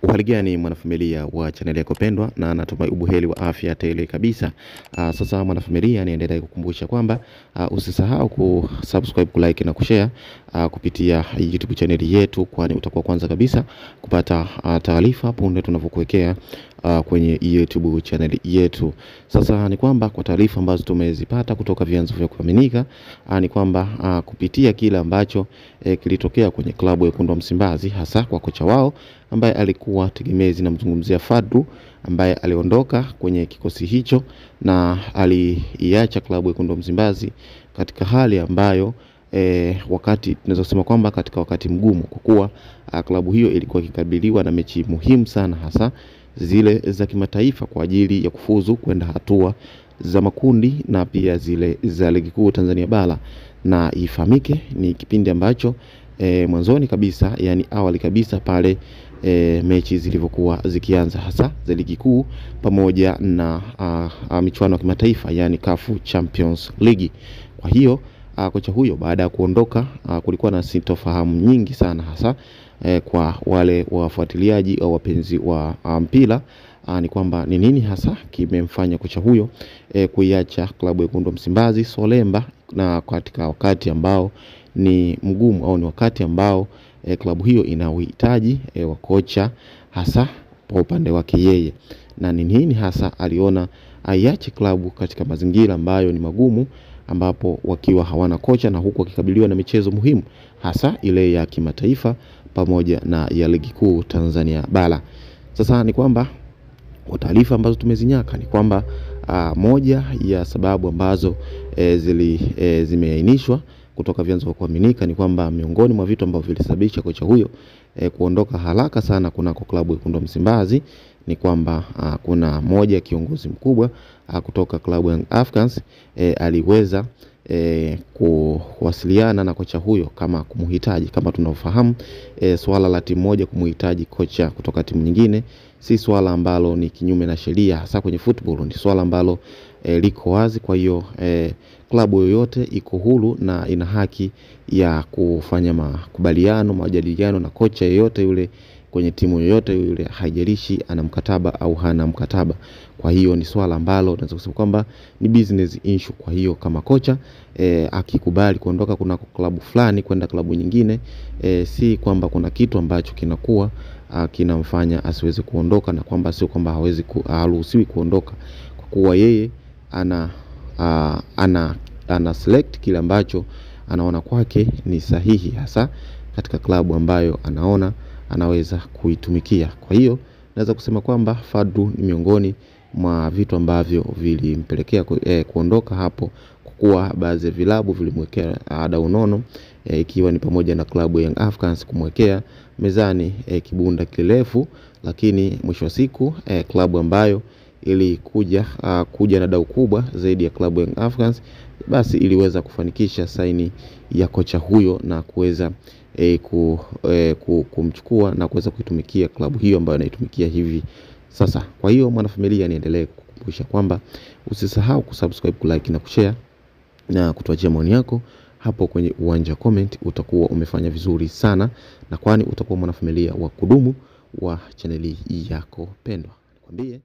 Uhali gani mwanafamilia wa chaneli yako pendwa, na natumai ubuheri wa afya tele kabisa. Sasa mwanafamilia, niendelee kukumbusha kwamba usisahau kusubscribe, kulike na kushare kupitia YouTube chaneli yetu, kwani utakuwa kwanza kabisa kupata taarifa punde tunavyokuwekea kwenye YouTube channel yetu. Sasa ni kwamba kwa taarifa ambazo tumezipata kutoka vyanzo vya kuaminika, ni kwamba kupitia kile ambacho kilitokea kwenye klabu ya Wekundu wa Msimbazi, hasa kwa kocha wao ambaye alikuwa tegemezi, na mzungumzia Fadlu, ambaye aliondoka kwenye kikosi hicho na aliiacha klabu ya Wekundu wa Msimbazi katika hali ambayo wakati tunaweza kusema kwamba katika wakati mgumu, kwa kuwa klabu hiyo ilikuwa ikikabiliwa na mechi muhimu sana, hasa zile za kimataifa kwa ajili ya kufuzu kwenda hatua za makundi na pia zile za ligi kuu Tanzania bara. Na ifahamike ni kipindi ambacho mwanzoni kabisa, yani awali kabisa pale mechi zilivyokuwa zikianza, hasa za ligi kuu pamoja na michuano ya kimataifa, yani CAF Champions League. Kwa hiyo kocha huyo baada ya kuondoka, kulikuwa na sintofahamu nyingi sana, hasa kwa wale wafuatiliaji au wapenzi wa mpira, ni kwamba ni nini hasa kimemfanya kocha huyo kuiacha klabu ya Wekundu wa Msimbazi solemba, na katika wakati ambao ni mgumu, au ni wakati ambao klabu hiyo ina uhitaji wa kocha hasa kwa upande wake yeye, na ni nini hasa aliona aiache klabu katika mazingira ambayo ni magumu, ambapo wakiwa hawana kocha na huku wakikabiliwa na michezo muhimu hasa ile ya kimataifa pamoja na ya ligi kuu Tanzania bara. Sasa ni kwamba kwa taarifa ambazo tumezinyaka ni kwamba moja ya sababu ambazo zimeainishwa kutoka vyanzo vya kuaminika ni kwamba miongoni mwa vitu ambavyo vilisababisha kocha huyo kuondoka haraka sana kunako klabu ya Wekundu wa Msimbazi ni kwamba kuna moja kiongozi mkubwa kutoka klabu ya Young Africans aliweza kuwasiliana na kocha huyo kama kumhitaji. Kama tunavyofahamu, swala la timu moja kumhitaji kocha kutoka timu nyingine si swala ambalo ni kinyume na sheria, hasa kwenye football ni swala ambalo liko wazi. Kwa hiyo klabu yoyote iko huru na ina haki ya kufanya makubaliano, majadiliano na kocha yoyote yule kwenye timu yoyote yule, haijalishi ana mkataba au hana mkataba. Kwa hiyo ni swala ambalo tunaweza kusema kwamba ni business issue. Kwa hiyo kama kocha akikubali kuondoka kuna klabu fulani kwenda klabu nyingine, si kwamba kuna kitu ambacho kinakuwa kinamfanya asiweze kuondoka, na kwamba sio kwamba hawezi haruhusiwi kuondoka, kwa kuwa yeye ana select kile ambacho anaona kwake ni sahihi, hasa katika klabu ambayo anaona anaweza kuitumikia. Kwa hiyo naweza kusema kwamba Fadlu ni miongoni mwa vitu ambavyo vilimpelekea kuondoka hapo, kwa kuwa baadhi ya vilabu vilimwekea dau nono, ikiwa ni pamoja na klabu ya Young Africans kumwekea mezani kibunda kirefu, lakini mwisho wa siku klabu ambayo ilikuja kuja na dau kubwa zaidi ya klabu ya Young Africans basi iliweza kufanikisha saini ya kocha huyo na kuweza kumchukua na kuweza kuitumikia klabu hiyo ambayo anaitumikia hivi sasa. Kwa hiyo mwanafamilia, niendelee kukukumbusha kwamba usisahau kusubscribe, kulike na kushare na kutuachia maoni yako hapo kwenye uwanja comment. Utakuwa umefanya vizuri sana, na kwani utakuwa mwanafamilia wa kudumu wa chaneli yako pendwa. Nikwambie.